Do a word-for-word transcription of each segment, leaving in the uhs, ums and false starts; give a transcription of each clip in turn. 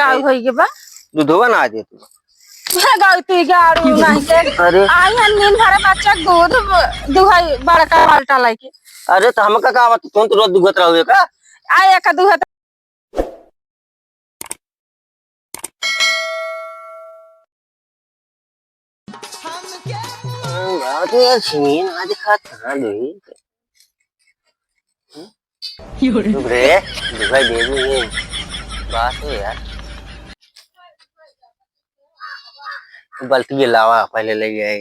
का होई गे बा? दूधवा ना दे तू। हे गलती गाड़ू नहीं के। अरे। आई हन नींद भरे बच्चा के दूध ब-, दुहाई बड़का बाल्टा लेके। अरे तो हमका का बात, तुम तो रोज दुहत रहोगे का? आ एक दुहत। बात है यार, छीन आज खा कहाँ गई? योरे। रे, दुहाई दे दूँ ये। बात है यार। बाल्टी ये लावा, पहले ले गए।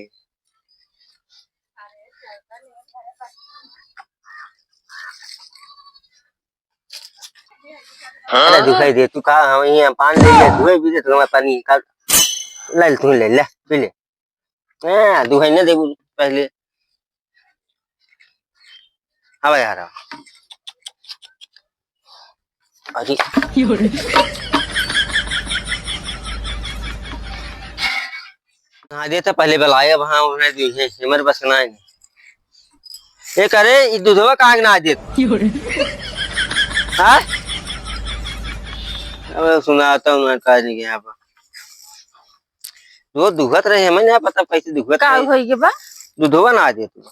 अरे दुहाई दे, तू का, हम यहाँ पानी ले ले, दुहाई भी दे, तू हमारे पानी का, ले ले, तू ले ले, पी ले। हाँ, दुहाई ना दे पहले। अब यार, अरे। ना दे तो पहले बुलाए, अब हाँ, उन्हें दी है, हमारे बस ना है। ये करे, ये दूधवा काहे ना दे? हाँ? अब सुनाता हूँ, मैं कह नहीं गया अब। वो दुखत रहे, हमें ना पता कैसे दुखत का रहे। होई गे बा? दूधवा ना दे तू।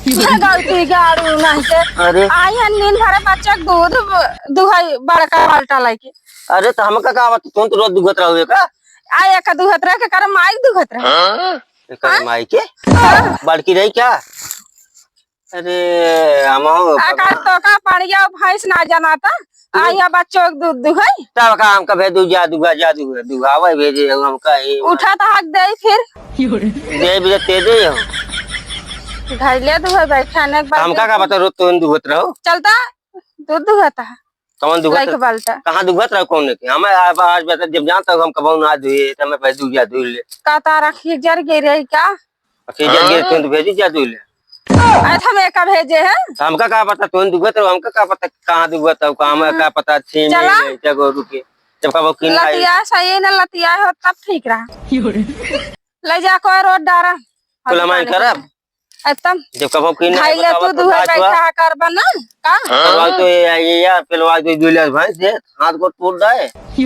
ये गलती गाड़ू नहीं से। अरे। आई हन नींद भरे बच्चा के दूध ब-, दुहाई बड़का बाल्टा लेके। अरे तो हमका का बात, तुम तो रोज दुखत रहोगे का? आ एक दुखत रहे के कर माई दुखत रहे। हाँ? एकर हाँ? माई के? हाँ। बड़की रही क्या? अरे, हम हो, आ, का तो का पड़िया भैंस ना जनाता? हम्म। आ, या बच्चों के दूध दुहई? तब का हमका भेज दू, जा दुहा, जा दुहा, दुहावे भेजे, हम हमका ही। उठा तो हक दे फिर। दे भी ते दे हो। घर ले दुहे बैठा ने एक बार हमका दे। का बता, रोज तो दुहत रहो। चलता, दूध दुहता है। कौन दुहत? लाइक बाल्टा। कहाँ दुहत रहो, कौन के? हमें आज, आज बता, जब जानता हूँ हम कबहू ना दुहे, तो हमें पहले दूजा दुह ले। का तारा खींचर गिरे का? खींचर गिरे, हाँ? तुम तो भेजी जा दुह ले। अरे, हम एका भेजे हैं। तो हमका का पता, तुम दुहत रहो, हमका का पता, कहाँ दुहत हो, कहाँ में हाँ। का पता, छीन चला। ले, क्या गोरू के। जब कबहू किन आई। लतिया सही न लतिया हो, तब ठीक रहा। ले जा कोई रोड डारा। कुल हम करब। एकदम। जब कबहू की नहीं खाई ले बतावा तू तो दुहे बात हुआ। बैठा कर बना, का? हाँ। तो ये, ये यार, पेलवा दे, दो गिलास भैंस दे, हाथ को तोड़ दे। हाँ,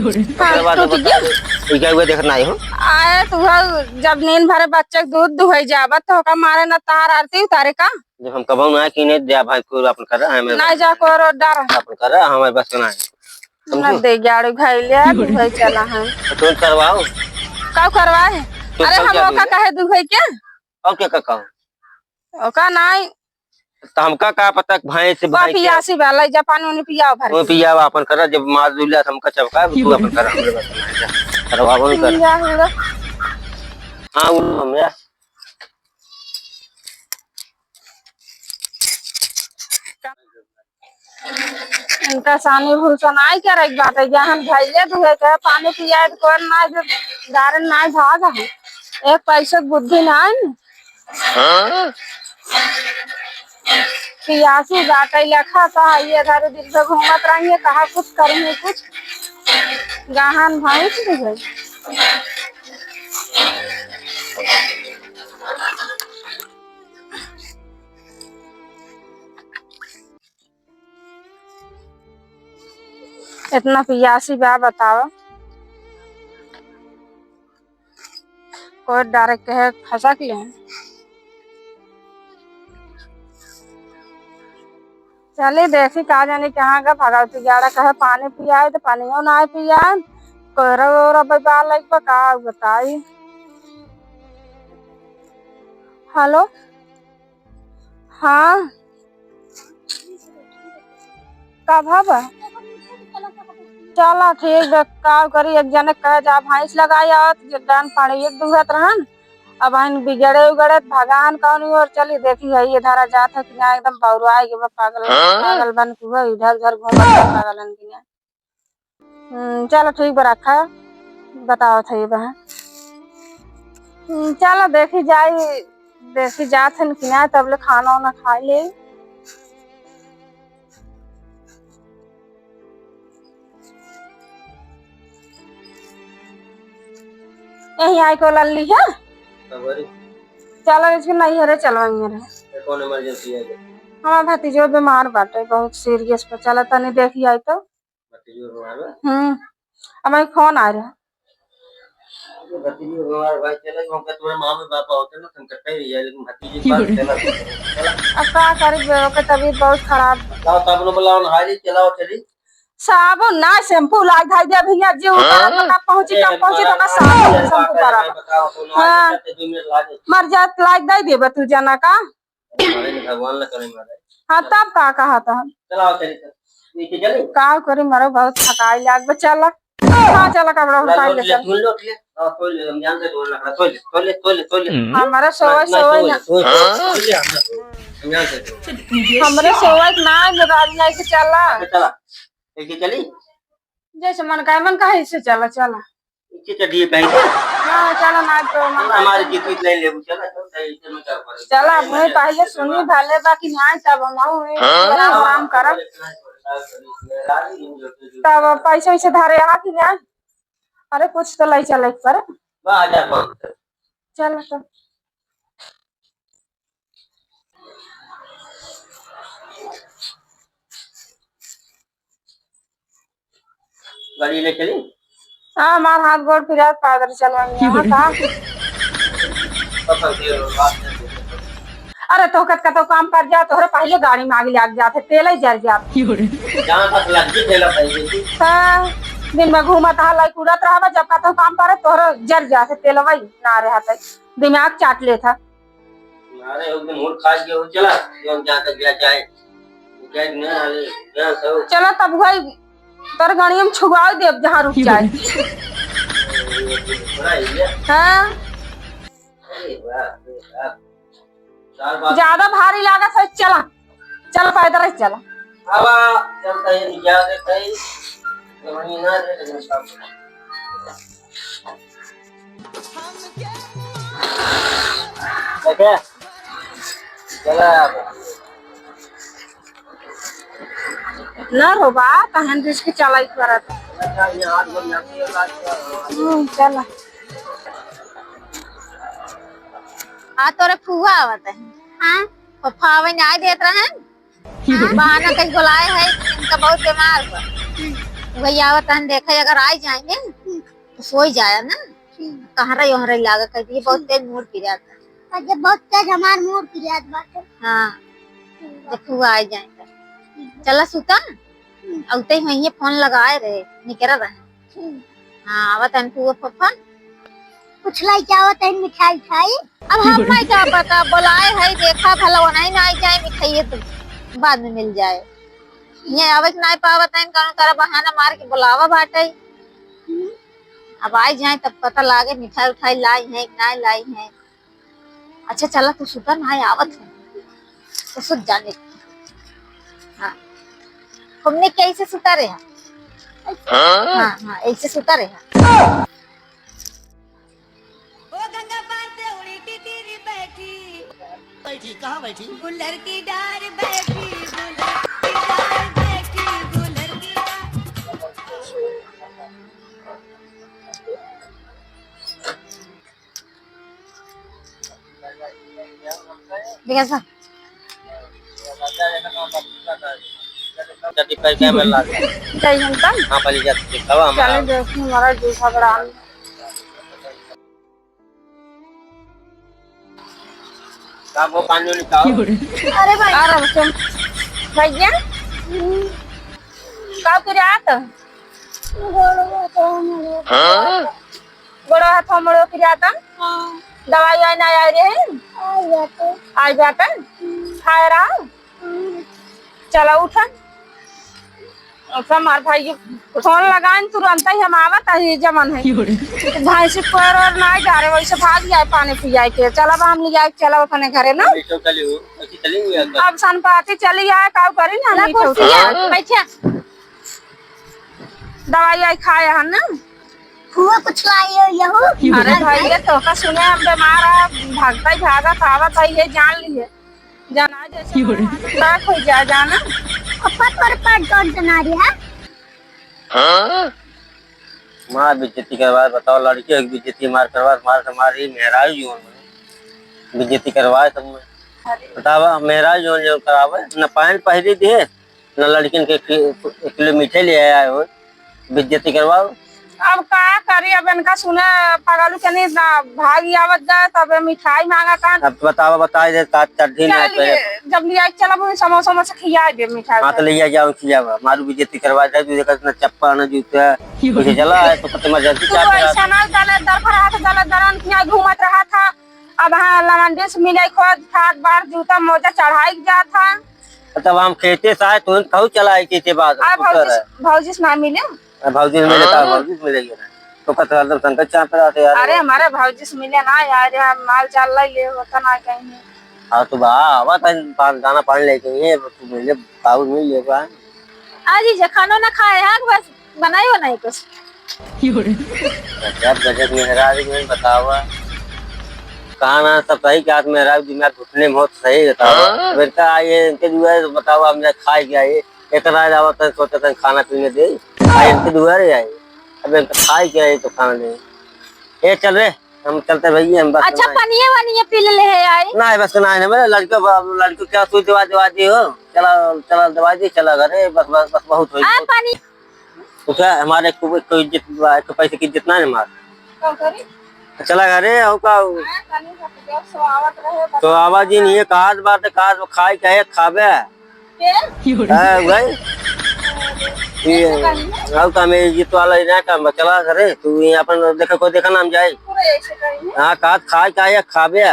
ओकरे बाद टूट बता गया। दे, ये क्या हुआ, देखत नहीं हो? आए तू हो, जब नींद भरे बच्चे के दूध दुहे जाबत, तो ओका मारे न तार आरती उतारे का? जब हम कबहू ना किने, जा भाई, कोई अपन कर रहा है, हमें ना जा, कोई रोड डारा। अपन कर रहा, हमारे बस का ना है। ना समझो? दे गाड़ी भाई ले, आ, दुहे चला है। तो तुम करवाओ। का करवाए? तो अरे, सब हम क्या ओका दुहे? कहे दुहे के? और क्या का कहो? ओका नाई। तो हमका का पता भैंस से वो भाई के पियासी बा, लई जा पानी उनी पियाओ भर वो के। पियावा अपन करा, जब मार दूला तो हमका चबका, तू अपन करा, हमरे बस में जा। करवा वो कर। पिया हुआ। हाँ, उन हम यार। इनका सानी भूसा नाई करे के बाटे, जहन भैया दुहे के पानी पियाए तो कोई ना, जो गारन नाई भाग है। एक पैसे के बुद्धि नाई न। पियासी बाटे लेखा तो है, ये घर दिन से घूमत रही है, कहा कुछ करूँ कुछ, गहन भैंस भी है। इतना पियासी बा, बतावा। कोई डायरेक्ट कहे फंसा के है। चली देखी का जानी कहाँ का भगवती गाड़ा कहे पानी पियाए तो पानियो ना पियाए। कोरा ओरा बबा लाइक बा का बताई। हेलो। हाँ। का भा बा? चला ठीक बा, का करी, एक जने कहे जा भैंस लगाई आवत, जे डान पाड़े एक दुहत रहन, अब आइन बिगड़े उगड़े भगवान कौन ओर चली देखी है, ये धरा जात है कि ना एकदम बौरुआ के बा, पागल, हाँ? पागल बन के हुआ, इधर उधर घूमत है पागलन की ना। हम्म, चलो ठीक बा, रखा, बताओ थे ये बहन। हम्म, चलो देखी जाई, देखी जात हन कि ना, तब ले खाना वाना खा ले। यही आई को लल्ली है। खबर? चलो इसके नहीं है रे, चलो यहीं रे। ये कौन इमरजेंसी है? हमार भतीजो बीमार बाटे, बहुत सीरियस पे। चलो तनी देखी आई तो। भतीजो बीमार बा? हम्म। हमारे फोन आ रहा। अरे भतीजी, हमारे भाई चले, हमका तोरे माँ में बाप होते ना, तुम कट्टे रही है, लेकिन भतीजी के पास चला, चला। अब का करी, ओकर तबीयत बहुत खराब। लाओ साबुन बुलाओ, नहाई ली, चलाओ, चली। साबुन ना, शैम्पू लाग धाई दे भैया, जे ऊपर हाँ? तक पहुँची, अरे कब पहुँची, हमारा तो ना भाई साबुन, है, शैम्पू बाप है, करब। बताओ, तो नहाई हाँ। लेते, दो मिनट लागे। मर जात, लाग दे देबे तू जना का। अरे भगवान ना करे मारे। हाँ, तब का कहा था? चलाओ, चली, चल। नीचे चली। का करी, मरो बहुत थकाई लाग बे, चला। हाँ, चला, कपड़ा ला, उठा लोट ले, ले, चल। तू लोट ले। हाँ, तोल ले, हम जान से तोल रखा, तोल ले, तोल ले, तोल ले, तोल ले। हमारा सोवै, ना, ना, सोवै तोल ना। ले, तोल ले, तोल ले, हम ना तोल। हम जान से तोल। हमरे सोवै के ना, मेरा आदमी ऐसे चला। अच्छा, चला। ऐसे चली? जैसे मन का, मन का ऐसे चला, चला। ऐसे चढ़िए कहीं। हाँ, चला ना तो मन का हमारे ऐसे जीत नहीं लेबू, चला, चल, चल, ऐसे में क्या पड़े? चला, अब वही पहले सुनी भले बा कि ना, तब हम आऊ, हाँ? आराम, आराम करब। तब पैसा वैसे धरे आ कि ना? अरे, कुछ तो लाई चले पर। बा, हजार पाँच सौ। चल तो। गाड़ी ले चली? हाँ, हमार हाथ गोड़ पिरात, पैदल चलवाएंगे। हाँ, का? पसंद के बात नहीं। अरे, तो कत कतो काम पर जा, तोहरे पहले गाड़ी में आग लाग जात है, तेल ही जर जात। जहाँ तक लग गई, तेल पाई गई। हाँ, दिन में घूमत हा, लाई कूदत रहबा, जब कतो काम करे, तोहरे जर जात है, तेल वही ना रहत है, दिमाग चाट लेत है। अरे, एक दिन और खा गया हो, चला, जौन जहाँ तक गया चाहे, गया कि नहीं, अरे, गया सब। चला, तब वही तोर गाड़ी हम छुआ देब, जहाँ रुक जाए। थोड़ा ही है। हाँ। अरे वाह, अरे वाह। चार बात। ज्यादा भारी लागत है, चला, चल पैदल ही चला। अब चलता है, क्या देखता है? ये वहीं ना दे, लेकिन सब। देखे? चला अब। ना रोबा, तहन रिस्क चलाई करत। हम्म, चला। आ तोरे फुआ आवत है। हाँ? पप्पा आवे न्याय देत रहे। हाँ? बहाना कहीं बुलाए है, इनका बहुत बीमार बा। वही आवत है, देखे अगर आ ही जाएंगे, तो सोई जाया ना। कहाँ रही, वहाँ रही लागा कर दिए, बहुत तेज मूड़ पिरात है। अरे बहुत तेज हमार मूड़ पिरात बाटे। हाँ, तो फुआ आ जाएंगे। चला सुता, अउते ही वहीं फोन लगाए रहे, निकरा रहे। हाँ, आवत हन फुआ फफन। कुछ लाई क्या आवत है मिठाई उठाई? अब हम नहीं क्या पता, बुलाए है, देखा भला वो नहीं ना आई जाए, मिठाई तो बाद में मिल जाए। ये आवत नहीं पावत है, कौन करा बहाना मार के बुलावा बाटे। हम्म। अब आई जाए तब पता लागे मिठाई उठाई लाई है कि नहीं लाई है। अच्छा चला तू सुता ना, आवत है तो सुत जाने। हाँ, हमने कैसे सुता रहे? हाँ, हाँ, ऐसे सुता रहे। ओ गंगा पार से उड़ी टिटरी बैठी। बैठी, कहाँ बैठी? गुलर की डार बैठी, गुलर की डार बैठी, गुलर की डार। देखा सा? जति पैसा में लाग। जय हिंद तन। हाँ, पहले जति दिखावा हमारा। चले देखी हमारा जूठा बड़ा। का वो पानी उनी का हो? अरे भाई। अरे बच्चों, भैया, का पिरात? हाँ? गोड़ो हाथो मोड़ो पिरात? हाँ। दवाई आई ना आई रहे? आई बाटे। आई बाटे? हम्म। खाए रहा? हम्म। चला उठा। अच्छा, हमार भाई के फोन लगाइन, तुरंत ही हम आवत है, ये जमन है। भैंसी कोयर और ना जा रहे, वैसे भाग जाए पानी पियाए के। चला बा, हम ले जाए, चला अपने घरे ना। बैठो, चली हो, ऐसी चली हुई है। अब संपाती चली आए, काऊ करी ना, ला मीठा कुर्सी उठा। है, बैठा। दवाई आई खाए हन ना। हुआ कुछ लाई हो यहू? अरे भाई, ये तो का सुने, हम बीमार है, भागता ही भागत आवत है, ये जान लिए। जाना जैसे की हो रही? ना कोई जा, जाना। पप्पा तोरे पास कौन जना रही है? हाँ? मार बेइज्जती करवा, बताओ, लड़की की बेइज्जती मार करवा, मार से मार, ये मेहरारू जीवन में बेइज्जती करवा सब में। अरे। बतावा, मेहरारू जीवन जो करावे, न पैंट पहरी दिए, न लड़किन के कि-, एक किलो मिठाई ले आया हो, बेइज्जती करवाओ। अब का करी, अब इनका सुने पगलू के नहीं ना भाग आवत जाए, तब मिठाई मांगत हन। अब बतावा, बताई दे, तात चड्ढी ना चल पे। ये, जब लिया के चलब, उन्हें समोसा वमोसा खिया दे मिठाई हाँ, तो पर। ले आ जाओ, खियावा। मारू बेइज्जती करवा दे, तू देखा इतना चप्पल ना जूता। क्यों? उसे चला है, तो कते मर्जेंसी तू चाहत रहा। ऐसा ना गलत दर पर हाथ, गलत दरन किया घूमत रहा था। अब हाँ, लवंडे से मिले, खोद, ठाट, बार, जूता, मोजा चढ़ाई के जात था। तब हम खेते से आए, तो कहू चला आई के बाद, अब उतर भौजी है। से, भौजी से ना मिले। अब भौजी से मिले, का हाँ। भौजी से मिले ना। तो कत हरदम संकट चाप रहा था यार। अरे, हमारे भौजी से मिले ना यार, हम माल चाल लाई ले, होता ना कहीं। हाँ, तो बा, आवा था, पान, दाना पानी लेके ये, तू मिले, बाबू मिल ले बा। आज ही जे खानो ना खाए हैं, बस बनाई हो नहीं कुछ। गजब, गजब मेहरारू में बतावा। कहा ना, सब सही कहा, मेहरारू दिमाग घुटने में हो तो सही बतावा। हाँ? बेटा, आइए, इनके दुआरे तो बतावा, हम जाए खाए के आइए। इतना आवत है, सोचत है खाना पीने दे। आइए, इनके दुआरे आइए। अब इनका खाए के आइए तो खाना दे। ए, चल रे, हम चलते भैया, हम बस अच्छा, बनाए। पनिया वनिया पी ले है आई। नहीं, बस नहीं, नहीं, मेरे लड़के, लड़के क्या सुई दवा, दवा दिए हो? चला, चला, दवा दिए, चला घरे, बस, बस, बस, बहुत हो आ, गया। पानी। उठा, हमारे को, कोई इज्जत, एक पैसे की इज्जत ना है हमारे। का करी? चला घरे, हो का? हाँ, तनी सा तो जब सो आवत रहे, बस। तो आवाज ही नहीं है, कहा बात है, कहा खाए, कहे खाबे। के? हाँ, भाई। ये, कैसे कही? हो का, हमें इज्जत वाला ही ना काम, चला घरे, तू ये अपन देखा, कोई देखा ना हम जाए। पूरे ऐसे कही है। हाँ, कहा खाए, कहे खाबे।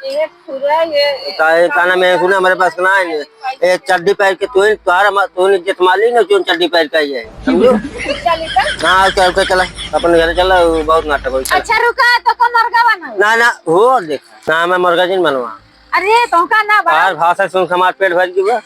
ये पूरा ये काहे, का नाम है, सुना, हमारे पास ना है। ये चड्डी पहन के तू ही, तुम्हारा मा-, तू ही इज्जत माली ना, क्यों चड्डी पहन के आई है, समझो? चली तो। हाँ, ओके, ओके, चला, अपन घर चला, वो बहुत नाटक हो, चला। अच्छा, रुका, तो का मुर्गा बनाओ? ना, ना, हो, देख, ना, मैं मुर्गा जिन बनवा। अरे, तो का ना बना? यार, भाषा सुन के हमार पेट भर गई बा।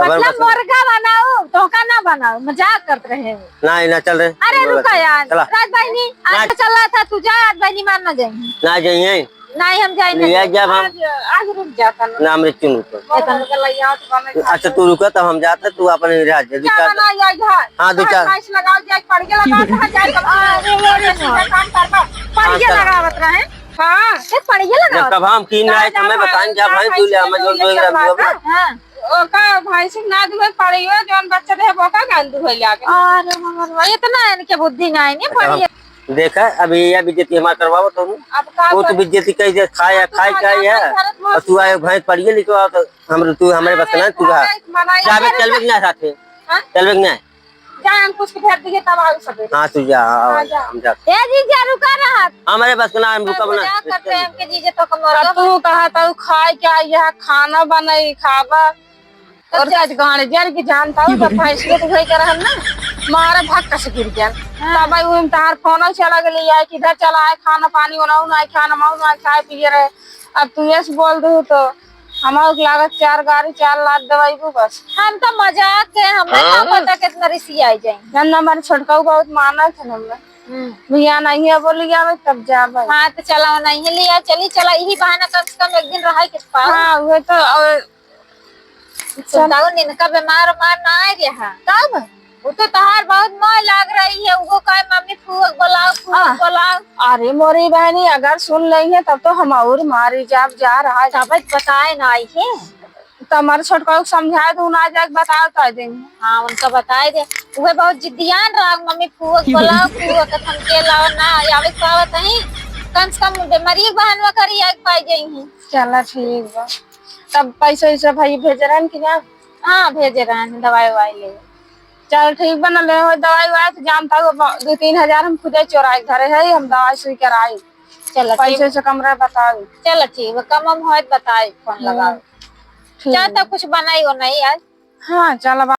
मतलब, मुर्गा बनाओ, तो का ना बनाओ, मजाक करत रहे हो। नहीं, ना, चल रहे। अरे, रुका यार, चला। राज बहिनी, आज ना। चल रहा था, तू जा, आज बहिनी मान ना जाएंगे। ना जाइए। नहीं, हम जाए ले ना। जब हम आज, आज रुक जाता ना। ना, हम रुक क्यों रुको? इतना। अच्छा, तू रुका, तब हम जाते, तू अपन ही रह जा। क्या बना जाए घर? हाँ, दो चार। भैंस लगाओ जाए, पड़िया लगाओ, कहाँ जाए, कब अरे, अरे, सीधा काम करबा। पड़िया हाँ, चल। लगावत रहे। हाँ, ये पड़िया जब लगावत। कब हम की ना आए, तो हमें बताएं, क्या भाई, तू ले, हमें जो दो ग्राम दुआ बा। हाँ। ओका भैंसी ना दुहे पड़ियो, जौन बच्चा रहे, ओका गान दुहे लागे। अरे, हमर भाई, इतना इनके बुद्धि ना है, नहीं अच्छा, पड़िया। देखा, अभी ये बेइज्जती हमार करवावत हो। अब का वो तो करे? बेइज्जती कही दे, खाए, अब तू खाए, ना खाए जाता है। घर में और तू आए भैंस पड़िए लेके आओ तो हम, तू हमारे बस अरे, ना, तू कहा। भाई, मना जाबे, करे चलबे ना। कि ना साथे? हाँ? चलबे कि ना? जा, हम कुछ के भेज दिए, तब आओ सबेरे। हाँ, तू जा, हाँ, हाँ, जा। हम जा। ए जीजा, रुका रहा। हमारे बस ना, हम रुका बना। मजाक करते हैं, हमके जीजा तो कमर अब तू कहा, तू खाए क्या, यह खाना बनाई, खाबा। और आज गाड़ी जर की जानता हूँ, जब भैंसियत होई के रहन ना, मारे भाग कस गिर गया। हाँ। तब भाई उन तार फोन चला गेली, आए किधर चला है, खाना पानी बनाऊ ना, खाना माऊ ना, खाए पिए रहे। अब तू ये से बोल दू तो हमारे लागत चार गाड़ी, चार लाख दवाई को बस। हम तो मजाक के, हमें का हाँ? पता कितना रिसी आई जाए। जब ना हमारे छोटका बहुत माना था ना, हमें हम्म। भैया नहीं है, बोली जावे तब जावे। हाँ, तो चला नहीं है, लिया चली, चला, यही बहाना कम से कम एक दिन रहा के पाओ। हाँ, वो तो, और सुनताऊ, निनका बीमार उमार ना आए रहा। तब? वो तो तहार बहुत मोह लाग रही है, उगो कहे, "मम्मी, फूहक बोलाओ, फूहक आ। बोलाओ।" अरे मोरी बहनी, अगर सुन लेंगे तब तो हम और मारी जाब जा रहा है। तब बताए ना आई है। तो हमारे छोटका को समझाए तो ना जाके बताओ तो देंगे। हाँ, उनका बताए दे। उहे बहुत जिद्दियान रहा, "मम्मी, फूहक बोलाओ, फूहक के थमके लाओ ना, आवे पावत नहीं। कम से कम बीमारी बहनवा करी आके पाई जाएंगी।" चला ठीक बा। तब पैसा वैसा भाई भेज रहन कि ना? हाँ, भेजे रहन, दवाई ववाई ले। चल ठीक बा, ना ले हो दवाई ववाई तो जानता हूँ, अब दो तीन हजार हम खुदे चोराई धरे है, हम दवाई सुई कराई। चल पैसे ठीक। से कम रहे बताओ। चल ठीक बा, कम हम होए बताई, फोन हम्म, लगाओ। ठीक। चल तब कुछ बनाई हो नहीं आज? हाँ, चल अब